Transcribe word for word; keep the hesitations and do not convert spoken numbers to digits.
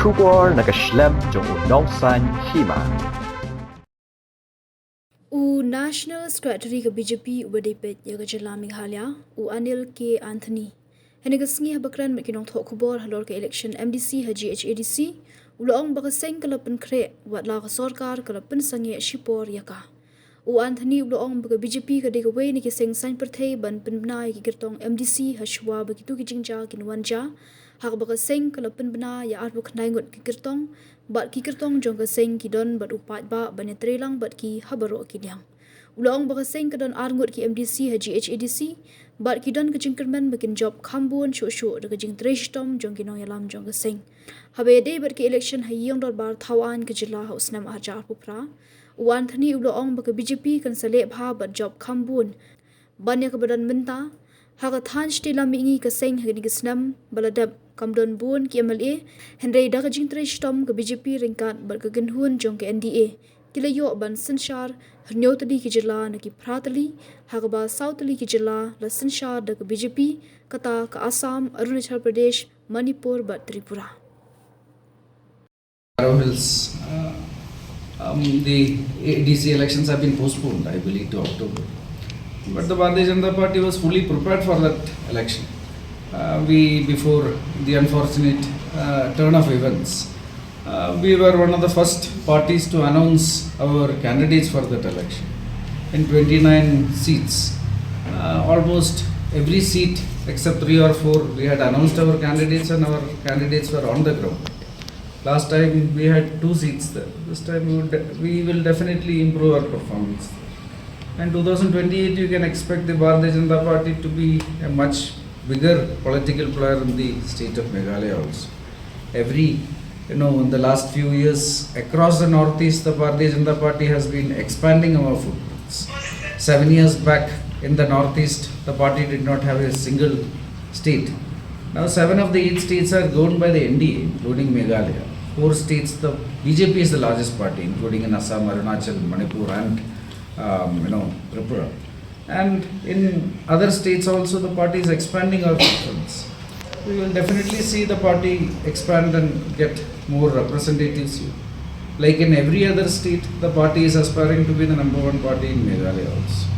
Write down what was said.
Khubor na ka shlem jong u nongsaiñ hima. U National Secretary ka B J P uba dei peit ïa ka jylla Meghalaya, u Anil K Anthony, hynne ka sngi haba kren bad ki nongthoh khubor halor ka election M D C ha G H A D C, u la ong ba ka seng ka la pynkhreh wat la ka sorkar ka la pynsangeh shipor ïa ka. U Anthony u la ong ba ka B J P ka dei kawei na ki seng saiñ pyrthei ban pynbna ïa ki kyrtong M D C hashwa ba kito ki jingjia kin wan jia, ha kaba ka seng ka la pynbna ïa arphew khyndai ngut ki kyrtong, bad ki kyrtong jong ka seng ki don bad u paidbah ban ïatreilang bad ki ha baroh ki liang. U la ong ba ka seng ka don ar ngut ki M D C ha G H A D C, bad ki don ka jingkyrmen ba kin jop kham bun shuh shuh da ka jingtrei shitom jong ki nongïalam jong ka seng. Haba ïadei bad ka election ha ïing dorbar thaw aiñ ka jylla ha u snem ar hajar arphew phra, u Anthony u la ong ba ka B J P kan sa leh bha bad jop kham bun ban ïa kaba don mynta. Ha ka thaiñ shatei lam mihngi ka seng ha kane ka snem ba la dep kam don bun ki M L A, hynrei da ka jingtrei shitom ka B J P ryngkat bad ka kynhun jong ka N D A, ki la ïoh ban synshar hynñiew tylli ki jylla na ki phra tylli, ha kaba saw tylli ki jylla la synshar da ka B J P, kata ka Assam, Arunachal Pradesh, Manipur bad Tripura. Garo Hills, uh, um, the A D C elections have been postponed, I believe, to October. But the Bharatiya Janata Party was fully prepared for that election. Uh, we, before the unfortunate uh, turn of events, uh, we were one of the first parties to announce our candidates for that election. In twenty-nine seats, uh, almost every seat except three or four, we had announced our candidates and our candidates were on the ground. Last time we had two seats there. This time we, would de- we will definitely improve our performance. And two thousand twenty-eight, you can expect the Bharatiya Janata Party to be a much bigger political player in the state of Meghalaya also. Every, you know, in the last few years, across the Northeast, the Bharatiya Janata Party has been expanding our footprints. Seven years back in the Northeast, the party did not have a single state. Now, seven of the eight states are governed by the N D A, including Meghalaya. Four states, the B J P is the largest party, including in Assam, Arunachal, Manipur, and um, you know, Tripura. And in other states also, the party is expanding our footprints. We will definitely see the party expand and get more representatives here. Like in every other state, the party is aspiring to be the number one party in Meghalaya also.